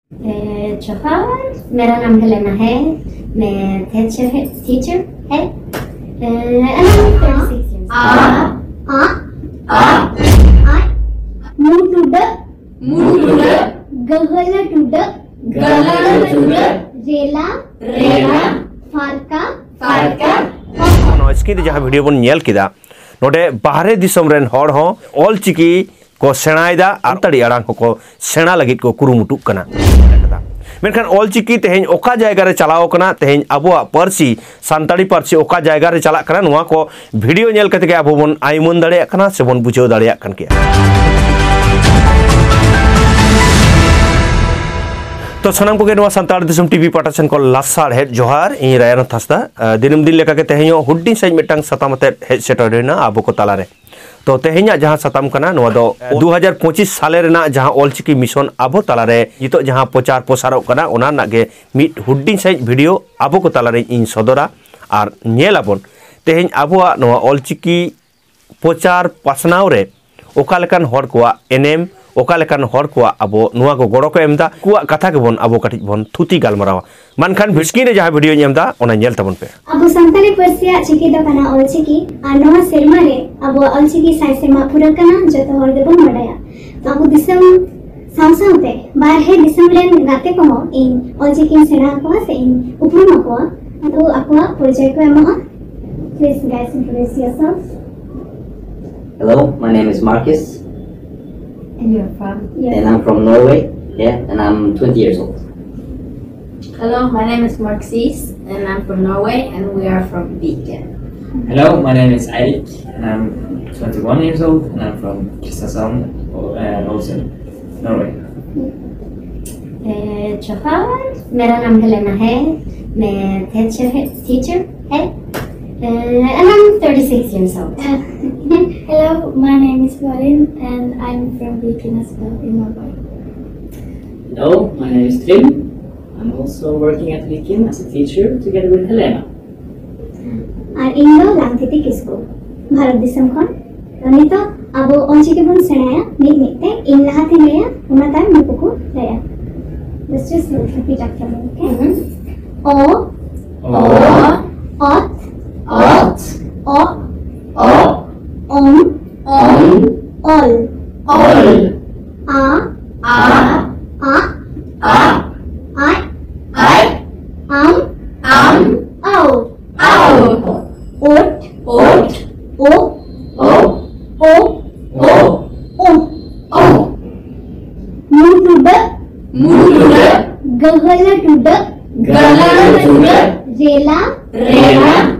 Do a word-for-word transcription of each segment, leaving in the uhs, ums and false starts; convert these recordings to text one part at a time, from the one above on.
ᱮ, ᱡᱚᱦᱟᱨ, ᱢᱮᱨᱟ ᱱᱟᱢ ᱦᱮᱞᱮᱱᱟ ᱦᱮ, ᱢᱮ ᱛᱷᱮᱪᱮᱨ ᱦᱮ, ᱴᱤᱪᱟᱨ ᱦᱮ᱾ ᱮ, ᱟᱞᱟᱝ ᱛᱷᱟᱨᱴᱤ ᱥᱤᱠᱥ ᱤᱭᱟᱨᱥ᱾ ᱟ, ᱟ, ᱟ, ᱟ, ᱢᱩ ᱴᱩᱰᱟᱹᱜ, ᱢᱩ ᱴᱩᱰᱟᱹᱜ, ᱜᱟᱹᱦᱞᱟᱹ ᱴᱩᱰᱟᱹᱜ, ᱜᱟᱹᱦᱞᱟᱹ ᱴᱩᱰᱟᱹᱜ, ᱨᱮᱞᱟ, ᱨᱮᱞᱟ, ᱯᱷᱟᱨᱠᱟ, ᱯᱷᱟᱨᱠᱟ᱾ ᱱᱚᱣᱟ ᱥᱠᱨᱤᱱ ᱨᱮ ᱡᱟᱦᱟᱸ ᱵᱷᱤᱰᱤᱭᱳ ᱵᱚᱱ ᱧᱮᱞ ᱠᱮᱫᱟ, ᱱᱚᱰᱮ ᱵᱟᱦᱨᱮ ᱫᱤᱥᱚᱢ ᱨᱮᱱ ᱦᱚᱲ ᱦᱚᱸ ᱚᱞ ᱪᱤᱠᱤ ᱠᱚ ᱥᱮᱬᱟᱭᱮᱫᱟ ᱟᱨ ᱥᱟᱱᱛᱟᱲᱤ ᱟᱲᱟᱝ ᱦᱚᱸᱠᱚ ᱥᱮᱬᱟ ᱞᱟᱹᱜᱤᱫ ᱠᱚ ᱠᱩᱨᱩᱢᱩᱴᱩᱜ ᱠᱟᱱᱟ᱾ ᱢᱮᱱᱠᱷᱟᱱ ᱚᱞ ᱪᱤᱠᱤ ᱛᱮᱦᱮᱧ ᱚᱠᱟ ᱡᱟᱭᱜᱟ ᱨᱮ ᱪᱟᱞᱟᱣ ᱟᱠᱟᱱᱟ, ᱛᱮᱦᱮᱧ ᱟᱵᱚᱣᱟᱜ ᱯᱟᱹᱨᱥᱤ, ᱥᱟᱱᱛᱟᱲᱤ ᱯᱟᱹᱨᱥᱤ ᱚᱠᱟ ᱡᱟᱭᱜᱟ ᱨᱮ ᱪᱟᱞᱟᱜ ᱠᱟᱱᱟ, ᱱᱚᱣᱟ ᱠᱚ ᱵᱷᱤᱰᱤᱭᱳ ᱧᱮᱞ ᱠᱟᱛᱮ ᱜᱮ ᱟᱵᱚ ᱵᱚᱱ ᱟᱭᱢᱟᱹᱱ ᱫᱟᱲᱮᱭᱟᱜ ᱠᱟᱱᱟ ᱥᱮ ᱵᱚᱱ ᱵᱩᱡᱷᱟᱹᱣ ᱫᱟᱲᱮᱭᱟᱜ ᱠᱟᱱ ᱜᱮᱭᱟ᱾ ᱛᱚ ᱥᱟᱱᱟᱢ ᱠᱚᱜᱮ ᱱᱚᱣᱟ ᱥᱟᱱᱛᱟᱲ ᱫᱤᱥᱚᱢ ᱴᱤᱵᱷᱤ ᱯᱟᱦᱴᱟ ᱥᱮᱱ ᱠᱷᱚᱱ ᱞᱟᱥᱟᱲᱦᱮᱫ ᱡᱚᱦᱟᱨ᱾ ᱤᱧ ᱨᱟᱭᱟᱱᱟᱛᱷ ᱦᱟᱸᱥᱫᱟ᱾ ᱟᱸ, ᱫᱤᱱᱟᱹᱢ ᱫᱤᱱ ᱞᱮᱠᱟᱜᱮ ᱛᱮᱦᱮᱧ ᱦᱚᱸ ᱦᱩᱰᱤᱧ ᱥᱟᱺᱦᱤᱡ ᱢᱤᱫᱴᱟᱝ ᱥᱟᱛᱟᱢ ᱟᱛᱮᱫ ᱦᱮᱡ ᱥᱮᱴᱮᱨ ᱦᱩᱭᱱᱟ ᱟᱵᱚ ᱠᱚ ᱛᱟᱞᱟᱨᱮ᱾ ᱛᱚ ᱛᱮᱦᱮᱧᱟᱜ ᱡᱟᱦᱟᱸ ᱥᱟᱛᱟᱢ ᱠᱟᱱᱟ, ᱱᱚᱣᱟ ᱫᱚ ᱫᱩ ᱦᱟᱡᱟᱨ ᱯᱚᱸᱪᱤᱥ ᱥᱟᱞᱮ ᱨᱮᱱᱟᱜ ᱡᱟᱦᱟᱸ ᱚᱞᱪᱤᱠᱤ ᱢᱤᱥᱚᱱ ᱟᱵᱚ ᱛᱟᱞᱟᱨᱮ ᱱᱤᱛᱚᱜ ᱡᱟᱦᱟᱸ ᱯᱨᱚᱪᱟᱨ ᱯᱨᱚᱥᱟᱨᱚᱜ ᱠᱟᱱᱟ, ᱚᱱᱟ ᱨᱮᱱᱟᱜ ᱜᱮ ᱢᱤᱫ ᱦᱩᱰᱤᱧ ᱥᱟᱺᱦᱤᱡ ᱵᱷᱤᱰᱤᱭᱳ ᱟᱵᱚ ᱠᱚ ᱛᱟᱞᱟᱨᱮ ᱤᱧ ᱥᱚᱫᱚᱨᱟ᱾ ᱟᱨ ᱧᱮᱞ ᱟᱵᱚᱱ ᱛᱮᱦᱮᱧ ᱟᱵᱚᱣᱟᱜ ᱱᱚᱣᱟ ᱚᱞᱪᱤᱠᱤ ᱯᱨᱚᱪᱟᱨ ᱯᱟᱥᱱᱟᱣ ᱨᱮ ᱚᱠᱟ ᱞᱮᱠᱟᱱ ᱦᱚᱲ ᱠᱚᱣᱟᱜ ᱮᱱᱮᱢ, ᱚᱠᱟ ᱞᱮᱠᱟᱱ ᱦᱚᱲ ᱠᱚᱣᱟᱜ ᱟᱵᱚ ᱱᱚᱣᱟ ᱠᱚ ᱜᱚᱲᱚ ᱠᱚ ᱮᱢ ᱮᱫᱟ, ᱩᱱᱠᱩᱣᱟᱜ ᱠᱟᱛᱷᱟ ᱜᱮᱵᱚᱱ ᱟᱵᱚ ᱠᱟᱹᱴᱤᱡ ᱵᱚᱱ ᱛᱷᱩᱛᱤ ᱜᱟᱞᱢᱟᱨᱟᱣᱟ᱾ ᱢᱮᱱᱠᱷᱟᱱ ᱥᱠᱨᱤᱱ ᱨᱮ ᱡᱟᱦᱟᱸ ᱵᱷᱤᱰᱤᱭᱳᱧ ᱮᱢ ᱮᱫᱟ, ᱚᱱᱟ ᱧᱮᱞ ᱛᱟᱵᱚᱱ ᱯᱮ᱾ ᱟᱵᱚ ᱥᱟᱱᱛᱟᱲᱤ ᱯᱟᱹᱨᱥᱤᱭᱟᱜ ᱪᱤᱠᱤ ᱫᱚ ᱠᱟᱱᱟ ᱚᱞᱪᱤᱠᱤ, ᱟᱨ ᱱᱚᱣᱟ ᱥᱮᱨᱢᱟ ᱨᱮ ᱟᱵᱚᱣᱟᱜ ᱚᱞᱪᱤᱠᱤ ᱥᱟᱭ ᱥᱮᱨᱢᱟ ᱯᱩᱨᱟᱹᱜ ᱠᱟᱱᱟ, ᱡᱚᱛᱚ ᱦᱚᱲ ᱜᱮᱵᱚᱱ ᱵᱟᱰᱟᱭᱟ᱾ ᱟᱵᱚ ᱫᱤᱥᱚᱢ ᱥᱟᱶ ᱥᱟᱶᱛᱮ ᱵᱟᱨᱦᱮ ᱫᱤᱥᱚᱢ ᱨᱮᱱ ᱜᱟᱛᱮ ᱠᱚᱦᱚᱸ ᱤᱧ ᱚᱞᱪᱤᱠᱤᱧ ᱥᱮᱬᱟ ᱟᱠᱚᱣᱟ ᱥᱮ ᱤᱧ ᱩᱯᱨᱩᱢ ᱟᱠᱚᱣᱟ, ᱩᱱᱠᱩ ᱟᱠᱚᱣᱟᱜ ᱯᱚᱨᱤᱪᱚᱭ ᱠᱚ ᱮᱢᱚᱜᱼᱟ᱾ Please guys, introduce yourself. Hello, my name is Marcus. And you're from? Yeah. And I'm from Norway. Yeah, and I'm twenty years old. Hello, my name is Marxis, and I'm from Norway, and we are from Viken. Hello, my name is Eirik, and I'm twenty-one years old, and I'm from Kristiansand, uh, also Norway. ᱮ, ᱡᱚᱦᱟᱨ, ᱢᱮᱨᱟ ᱱᱟᱢ ᱦᱮᱞᱮᱱᱟ ᱦᱮ, ᱢᱮ teacher ᱦᱮ, teacher ᱦᱮ᱾ ᱮ, and I'm thirty-six years old. Hello, my name is Florin, and I'm from Viken as well in Norway. Hello, my name is Trym. I'm also working at Viken as a teacher together with Helena. ᱟᱨ ᱤᱧ ᱫᱚ ᱞᱟᱝᱛᱤᱛᱤ ᱠᱤᱥᱠᱩ, ᱵᱷᱟᱨᱚᱛ ᱫᱤᱥᱚᱢ ᱠᱷᱚᱱ᱾ ᱛᱚ ᱱᱤᱛᱚᱜ ᱟᱵᱚ ᱚᱞᱪᱤᱠᱤ ᱵᱚᱱ ᱥᱮᱬᱟᱭᱟ ᱢᱤᱫ ᱢᱤᱫ ᱛᱮ᱾ ᱤᱧ ᱞᱟᱦᱟᱛᱮᱧ ᱞᱟᱹᱭᱟ, ᱚᱱᱟ ᱛᱟᱭᱚᱢ ᱱᱩᱠᱩ ᱠᱚ ᱞᱟᱹᱭᱟ᱾ Let's just repeat after me, okay? O, O, Ot, Ot, O, O, Om, Om, Ol, Ol, A, A, A, A, I, I, Am, Am, Au, Au, Ot, Ot, O, O, O, O, O, O. Mu tudak, Mu tudak, Gahala tudak, Gahala tudak, Rela, Rela,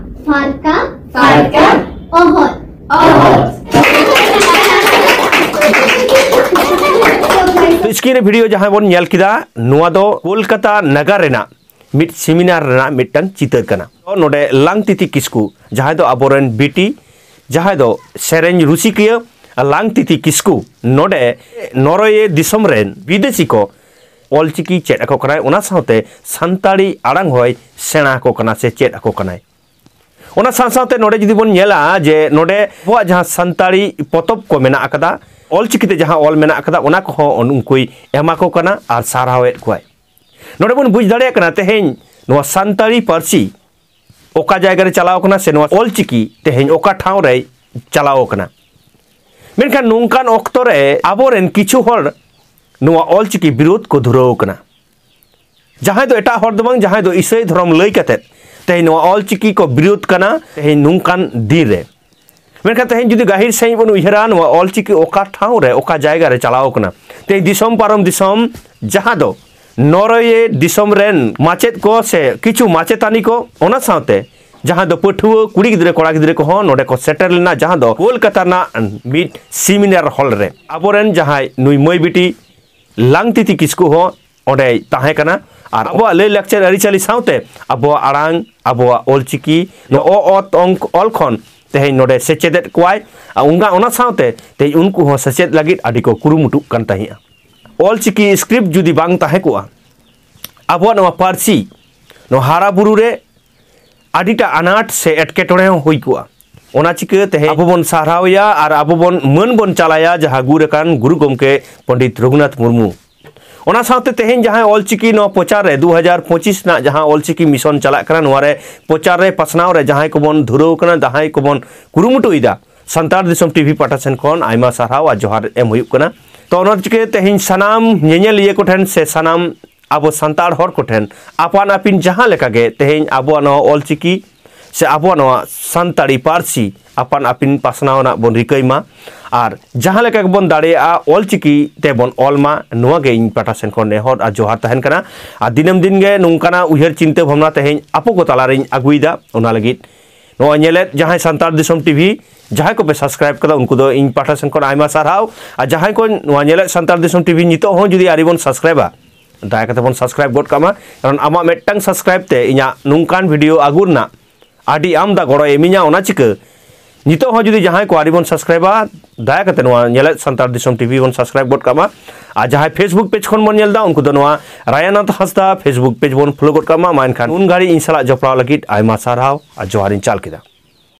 Farka, Farka, Ohot, Ohot. ᱛᱚ, screen ᱨᱮ video ᱡᱟᱦᱟᱸ ᱵᱚᱱ ᱧᱮᱞ ᱠᱮᱫᱟ, ᱱᱚᱣᱟ ᱫᱚ ᱠᱳᱞᱠᱟᱛᱟ ᱱᱟᱜᱟᱨ ᱨᱮᱱᱟᱜ ᱢᱤᱫ ᱥᱮᱢᱤᱱᱟᱨ ᱨᱮᱱᱟᱜ ᱢᱤᱫᱴᱟᱝ ᱪᱤᱛᱟᱹᱨ ᱠᱟᱱᱟ᱾ ᱱᱚᱰᱮ ᱞᱟᱝᱛᱤᱛᱤ ᱠᱤᱥᱠᱩ, ᱡᱟᱦᱟᱸᱭ ᱫᱚ ᱟᱵᱚᱨᱮᱱ ᱵᱤᱴᱤ, ᱡᱟᱦᱟᱸᱭ ᱫᱚ ᱥᱮᱨᱮᱧ ᱨᱩᱥᱤᱠᱤᱭᱟᱹ ᱞᱟᱝᱛᱤᱛᱤ ᱠᱤᱥᱠᱩ, ᱱᱚᱰᱮ ᱱᱚᱨᱣᱮ ᱫᱤᱥᱚᱢ ᱨᱮᱱ ᱵᱤᱫᱮᱥᱤ ᱠᱚ ᱚᱞᱪᱤᱠᱤ ᱪᱮᱫ ᱟᱠᱚ ᱠᱟᱱᱟᱭ, ᱚᱱᱟ ᱥᱟᱶᱛᱮ ᱥᱟᱱᱛᱟᱲᱤ ᱟᱲᱟᱝ ᱦᱚᱸᱭ ᱥᱮᱬᱟ ᱟᱠᱚ ᱠᱟᱱᱟ ᱥᱮ ᱪᱮᱫ ᱟᱠᱚ ᱠᱟᱱᱟᱭ᱾ ᱚᱱᱟ ᱥᱟᱶ ᱥᱟᱶᱛᱮ ᱱᱚᱰᱮ ᱡᱩᱫᱤ ᱵᱚᱱ ᱧᱮᱞᱟ ᱡᱮ ᱱᱚᱰᱮ ᱟᱵᱚᱣᱟᱜ ᱡᱟᱦᱟᱸ ᱥᱟᱱᱛᱟᱲᱤ ᱯᱚᱛᱚᱵ ᱠᱚ ᱢᱮᱱᱟᱜ ᱟᱠᱟᱫᱟ, ᱚᱞᱪᱤᱠᱤᱛᱮ ᱡᱟᱦᱟᱸ ᱚᱞ ᱢᱮᱱᱟᱜ ᱟᱠᱟᱫᱟ, ᱚᱱᱟ ᱠᱚᱦᱚᱸ ᱩᱱᱠᱩᱭ ᱮᱢᱟ ᱠᱚ ᱠᱟᱱᱟ ᱟᱨ ᱥᱟᱨᱦᱟᱣᱮᱫ ᱠᱚᱣᱟᱭ᱾ ᱱᱚᱰᱮ ᱵᱚᱱ ᱵᱩᱡᱽ ᱫᱟᱲᱮᱭᱟᱜ ᱠᱟᱱᱟ ᱛᱮᱦᱮᱧ ᱱᱚᱣᱟ ᱥᱟᱱᱛᱟᱲᱤ ᱯᱟᱹᱨᱥᱤ ᱚᱠᱟ ᱡᱟᱭᱜᱟ ᱨᱮ ᱪᱟᱞᱟᱣ ᱠᱟᱱᱟ ᱥᱮ ᱱᱚᱣᱟ ᱚᱞᱪᱤᱠᱤ ᱛᱮᱦᱮᱧ ᱚᱠᱟ ᱴᱷᱟᱶ ᱨᱮᱭ ᱪᱟᱞᱟᱣ ᱠᱟᱱᱟ᱾ ᱢᱮᱱᱠᱷᱟᱱ ᱱᱚᱝᱠᱟᱱ ᱚᱠᱛᱚ ᱨᱮ ᱟᱵᱚᱨᱮᱱ ᱠᱤᱪᱷᱩ ᱦᱚᱲ ᱱᱚᱣᱟ ᱚᱞᱪᱤᱠᱤ ᱵᱤᱨᱳᱫᱷ ᱠᱚ ᱫᱷᱩᱨᱟᱹᱣ ᱠᱟᱱᱟ᱾ ᱡᱟᱦᱟᱸᱭ ᱫᱚ ᱮᱴᱟᱜ ᱦᱚᱲ ᱫᱚ ᱵᱟᱝ, ᱡᱟᱦᱟᱸᱭ ᱫᱚ ᱤᱥᱟᱹᱭ ᱫᱷᱚᱨᱚᱢ ᱞᱟᱹᱭ ᱠᱟᱛᱮᱫ ᱛᱮᱦᱮᱧ ᱱᱚᱣᱟ ᱚᱞᱪᱤᱠᱤ ᱠᱚ ᱵᱤᱨᱳᱫᱷ ᱠᱟᱱᱟ ᱛᱮᱦᱮᱧ ᱱᱚᱝᱠᱟᱱ ᱫᱤᱱ ᱨᱮ᱾ ᱢᱮᱱᱠᱷᱟᱱ ᱛᱮᱦᱮᱧ ᱡᱩᱫᱤ ᱜᱟᱹᱦᱤᱨ ᱥᱟᱺᱦᱤᱡ ᱵᱚᱱ ᱩᱭᱦᱟᱹᱨᱟ, ᱱᱚᱣᱟ ᱚᱞᱪᱤᱠᱤ ᱚᱠᱟ ᱴᱷᱟᱶ ᱨᱮ, ᱚᱠᱟ ᱡᱟᱭᱜᱟ ᱨᱮ ᱪᱟᱞᱟᱣ ᱠᱟᱱᱟ, ᱛᱮᱦᱮᱧ ᱫᱤᱥᱚᱢ ᱯᱟᱨᱚᱢ ᱫᱤᱥᱚᱢ, ᱡᱟᱦᱟᱸ ᱫᱚ ᱱᱚᱨᱣᱮ ᱫᱤᱥᱚᱢ ᱨᱮᱱ ᱢᱟᱪᱮᱫ ᱠᱚ ᱥᱮ ᱠᱤᱪᱷᱩ ᱢᱟᱪᱮᱛᱟᱹᱱᱤ ᱠᱚ, ᱚᱱᱟ ᱥᱟᱶᱛᱮ ᱡᱟᱦᱟᱸ ᱫᱚ ᱯᱟᱹᱴᱷᱩᱣᱟᱹ ᱠᱩᱲᱤ ᱜᱤᱫᱽᱨᱟᱹ ᱠᱚᱲᱟ ᱜᱤᱫᱽᱨᱟᱹ ᱠᱚᱦᱚᱸ ᱱᱚᱰᱮ ᱠᱚ ᱥᱮᱴᱮᱨ ᱞᱮᱱᱟ, ᱡᱟᱦᱟᱸ ᱫᱚ ᱠᱳᱞᱠᱟᱛᱟ ᱨᱮᱱᱟᱜ ᱢᱤᱫ ᱥᱮᱢᱤᱱᱟᱨ ᱦᱚᱞ ᱨᱮ ᱟᱵᱚᱨᱮᱱ ᱡᱟᱦᱟᱸᱭ ᱱᱩᱭ ᱢᱟᱹᱭ ᱵᱤᱴᱤ ᱞᱟᱝᱛᱤᱛᱤ ᱠᱤᱥᱠᱩ ᱦᱚᱸ ᱚᱸᱰᱮᱭ ᱛᱟᱦᱮᱸ ᱠᱟᱱᱟ᱾ ᱟᱨ ᱟᱵᱚᱣᱟᱜ ᱞᱟᱹᱭ ᱞᱟᱠᱪᱟᱨ ᱟᱹᱨᱤᱪᱟᱹᱞᱤ ᱥᱟᱶᱛᱮ ᱟᱵᱚᱣᱟᱜ ᱟᱲᱟᱝ, ᱟᱵᱚᱣᱟᱜ ᱚᱞᱪᱤᱠᱤ, ᱱᱚᱣᱟ ᱚ, ᱚᱛ, ᱚᱝ, ᱚᱞ ᱠᱷᱚᱱ ᱛᱮᱦᱮᱧ ᱱᱚᱰᱮ ᱥᱮᱪᱮᱫᱮᱫ ᱠᱚᱣᱟᱭ᱾ ᱟᱨ ᱚᱱᱟ, ᱚᱱᱟ ᱥᱟᱶᱛᱮ ᱛᱮᱦᱮᱧ ᱩᱱᱠᱩ ᱦᱚᱸ ᱥᱮᱪᱮᱫ ᱞᱟᱹᱜᱤᱫ ᱟᱹᱰᱤ ᱠᱚ ᱠᱩᱨᱩᱢᱩᱴᱩᱜ ᱠᱟᱱ ᱛᱟᱦᱮᱸᱫᱼᱟ᱾ ᱚᱞᱪᱤᱠᱤ ᱥᱠᱨᱤᱯᱴ ᱡᱩᱫᱤ ᱵᱟᱝ ᱛᱟᱦᱮᱸ ᱠᱚᱜᱼᱟ, ᱟᱵᱚᱣᱟᱜ ᱱᱚᱣᱟ ᱯᱟᱹᱨᱥᱤ ᱱᱚᱣᱟ ᱦᱟᱨᱟ ᱵᱩᱨᱩ ᱨᱮ ᱟᱹᱰᱤᱴᱟ ᱟᱱᱟᱴ ᱥᱮ ᱮᱴᱠᱮᱴᱚᱬᱮ ᱦᱚᱸ ᱦᱩᱭ ᱠᱚᱜᱼᱟ᱾ ᱚᱱᱟ ᱪᱤᱠᱟᱹ ᱛᱮᱦᱮᱧ ᱟᱵᱚ ᱵᱚᱱ ᱥᱟᱨᱦᱟᱣᱮᱭᱟ ᱟᱨ ᱟᱵᱚ ᱵᱚᱱ ᱢᱟᱹᱱ ᱵᱚᱱ ᱪᱟᱞᱟᱭᱟ ᱡᱟᱦᱟᱸ ᱜᱩᱨ ᱟᱠᱟᱱ ᱜᱩᱨᱩ ᱜᱚᱢᱠᱮ ᱯᱚᱱᱰᱤᱛ ᱨᱚᱜᱷᱩᱱᱟᱛᱷ ᱢᱩᱨᱢᱩ᱾ ᱚᱱᱟ ᱥᱟᱶᱛᱮ ᱛᱮᱦᱮᱧ ᱡᱟᱦᱟᱸ ᱚᱞᱪᱤᱠᱤ ᱱᱚᱣᱟ ᱯᱨᱚᱪᱟᱨ ᱨᱮ ᱫᱩ ᱦᱟᱡᱟᱨ ᱯᱚᱸᱪᱤᱥ ᱨᱮᱱᱟᱜ ᱡᱟᱦᱟᱸ ᱚᱞᱪᱤᱠᱤ ᱢᱤᱥᱚᱱ ᱪᱟᱞᱟᱜ ᱠᱟᱱᱟ, ᱱᱚᱣᱟ ᱨᱮ ᱯᱨᱚᱪᱟᱨ ᱨᱮ ᱯᱟᱥᱱᱟᱣ ᱨᱮ ᱡᱟᱦᱟᱸᱭ ᱠᱚᱵᱚᱱ ᱫᱷᱩᱨᱟᱹᱣ ᱠᱟᱱᱟ, ᱡᱟᱦᱟᱸᱭ ᱠᱚᱵᱚᱱ ᱠᱩᱨᱩᱢᱩᱴᱩᱭᱮᱫᱟ, ᱥᱟᱱᱛᱟᱲ ᱫᱤᱥᱚᱢ ᱴᱤᱵᱷᱤ ᱯᱟᱦᱴᱟ ᱥᱮᱱ ᱠᱷᱚᱱ ᱟᱭᱢᱟ ᱥᱟᱨᱦᱟᱣ ᱟᱨ ᱡᱚᱦᱟᱨ ᱮᱢ ᱦᱩᱭᱩᱜ ᱠᱟᱱᱟ᱾ ᱛᱚ ᱚᱱᱟ ᱪᱤᱠᱟᱹ ᱛᱮᱦᱮᱧ ᱥᱟᱱᱟᱢ ᱧᱮᱧᱮᱞᱤᱭᱟᱹ ᱠᱚᱴᱷᱮᱱ ᱥᱮ ᱥᱟᱱᱟᱢ ᱟᱵᱚ ᱥᱟᱱᱛᱟᱲ ᱦᱚᱲ ᱠᱚᱴᱷᱮᱱ ᱟᱯᱟᱱ ᱟᱹᱯᱤᱱ ᱡᱟᱦᱟᱸ ᱞᱮᱠᱟ ᱜᱮ ᱛᱮᱦᱮᱧ ᱟᱵᱚᱣᱟᱜ ᱱᱚᱣᱟ ᱚᱞᱪᱤᱠᱤ ᱥᱮ ᱟᱵᱚᱣᱟᱜ ᱱᱚᱣᱟ ᱥᱟᱱᱛᱟᱲᱤ ᱯᱟᱹᱨᱥᱤ ᱟᱯᱟᱱ ᱟᱹᱯᱤᱱ ᱯᱟᱥᱱᱟᱣ ᱨᱮᱱᱟᱜ ᱵᱚᱱ ᱨᱤᱠᱟᱹᱭ ᱢᱟ, ᱟᱨ ᱡᱟᱦᱟᱸ ᱞᱮᱠᱟ ᱜᱮᱵᱚᱱ ᱫᱟᱲᱮᱭᱟᱜᱼᱟ ᱚᱞᱪᱤᱠᱤ ᱛᱮᱵᱚᱱ ᱚᱞ ᱢᱟ, ᱱᱚᱣᱟ ᱜᱮ ᱤᱧ ᱯᱟᱦᱴᱟ ᱥᱮᱱ ᱠᱷᱚᱱ ᱱᱮᱦᱚᱨ ᱟᱨ ᱡᱚᱦᱟᱨ ᱛᱟᱦᱮᱱ ᱠᱟᱱᱟ᱾ ᱟᱨ ᱫᱤᱱᱟᱹᱢ ᱫᱤᱱ ᱜᱮ ᱱᱚᱝᱠᱟᱱᱟᱜ ᱩᱭᱦᱟᱹᱨ ᱪᱤᱱᱛᱟᱹ ᱵᱷᱟᱵᱽᱱᱟ ᱛᱮᱦᱮᱧ ᱟᱯᱚ ᱠᱚ ᱛᱟᱞᱟᱨᱤᱧ ᱟᱹᱜᱩᱭᱮᱫᱟ᱾ ᱚᱱᱟ ᱞᱟᱹᱜᱤᱫ ᱱᱚᱣᱟ ᱧᱮᱞᱮᱫ ᱡᱟᱦᱟᱸᱭ ᱥᱟᱱᱛᱟᱲ ᱫᱤᱥᱚᱢ ᱴᱤᱵᱷᱤ ᱡᱟᱦᱟᱸᱭ ᱠᱚᱯᱮ ᱥᱟᱵᱥᱠᱨᱟᱭᱤᱵ ᱠᱟᱫᱟ, ᱩᱱᱠᱩ ᱫᱚ ᱤᱧ ᱯᱟᱦᱴᱟ ᱥᱮᱱ ᱠᱷᱚᱱ ᱟᱭᱢᱟ ᱥᱟᱨᱦᱟᱣ᱾ ᱟᱨ ᱡᱟᱦᱟᱸᱭ ᱠᱚ ᱱᱚᱣᱟ ᱧᱮᱞᱮᱫ ᱥᱟᱱᱛᱟᱲ ᱫᱤᱥᱚᱢ ᱴᱤᱵᱷᱤ ᱱᱤᱛᱚᱜ ᱦᱚᱸ ᱡᱩᱫᱤ ᱟᱹᱣᱨᱤ ᱵᱚᱱ ᱥᱟᱵᱥᱠᱨᱟᱭᱤᱵᱟ, ᱫᱟᱭᱟ ᱠᱟᱛᱮ ᱵᱚᱱ ᱥᱟᱵᱥᱠᱨᱟᱭᱤᱵ ᱜᱚᱫ ᱠᱟᱜ ᱢᱟ, ᱠᱟᱨᱚᱱ ᱟᱢᱟᱜ ᱢᱤᱫᱴᱟᱝ ᱥᱟᱵᱥᱠᱨᱟᱭᱤᱵ ᱛᱮ ᱤᱧᱟᱹᱜ ᱱᱚᱝᱠᱟᱱ ᱵᱷᱤᱰᱤᱭᱳ ᱟᱹᱜᱩ ᱨᱮᱱᱟᱜ ᱟᱹᱰᱤ ᱟᱢᱫᱟ ᱜᱚᱲᱚᱭ ᱮᱢᱤᱧᱟ᱾ ᱚᱱᱟ ᱪᱤᱠᱟᱹ ᱱᱤᱛᱚᱜ ᱦᱚᱸ ᱡᱩᱫᱤ ᱡᱟᱦᱟᱸᱭ ᱠᱚ ᱟᱹᱣᱨᱤ ᱵᱚᱱ ᱥᱟᱵᱥᱠᱨᱟᱭᱤᱵᱟ, ᱫᱟᱭᱟ ᱠᱟᱛᱮ ᱱᱚᱣᱟ ᱧᱮᱞᱮᱫ ᱥᱟᱱᱛᱟᱲ ᱫᱤᱥᱚᱢ ᱴᱤᱵᱷᱤ ᱵᱚᱱ ᱥᱟᱵᱥᱠᱨᱟᱭᱤᱵ ᱜᱚᱫ ᱠᱟᱜ ᱢᱟ᱾ ᱟᱨ ᱡᱟᱦᱟᱸᱭ ᱯᱷᱮᱥᱵᱩᱠ ᱯᱮᱡᱽ ᱠᱷᱚᱱ ᱵᱚᱱ ᱧᱮᱞ ᱮᱫᱟ, ᱩᱱᱠᱩ ᱫᱚ ᱱᱚᱣᱟ ᱨᱟᱭᱟᱱᱟᱛᱷ ᱦᱟᱸᱥᱫᱟ ᱯᱷᱮᱥᱵᱩᱠ ᱯᱮᱡᱽ ᱵᱚᱱ ᱯᱷᱚᱞᱳ ᱜᱚᱫ ᱠᱟᱜ ᱢᱟ᱾ ᱢᱟ ᱮᱱᱠᱷᱟᱱ ᱩᱱ ᱜᱷᱟᱹᱲᱤᱡ ᱤᱧ ᱥᱟᱞᱟᱜ ᱡᱚᱯᱲᱟᱣ ᱞᱟᱹᱜᱤᱫ ᱟᱭᱢᱟ ᱥᱟᱨᱦᱟᱣ ᱟᱨ ᱡᱚᱦᱟᱨ ᱤᱧ ᱪᱟᱞ ᱠᱮᱫᱟ᱾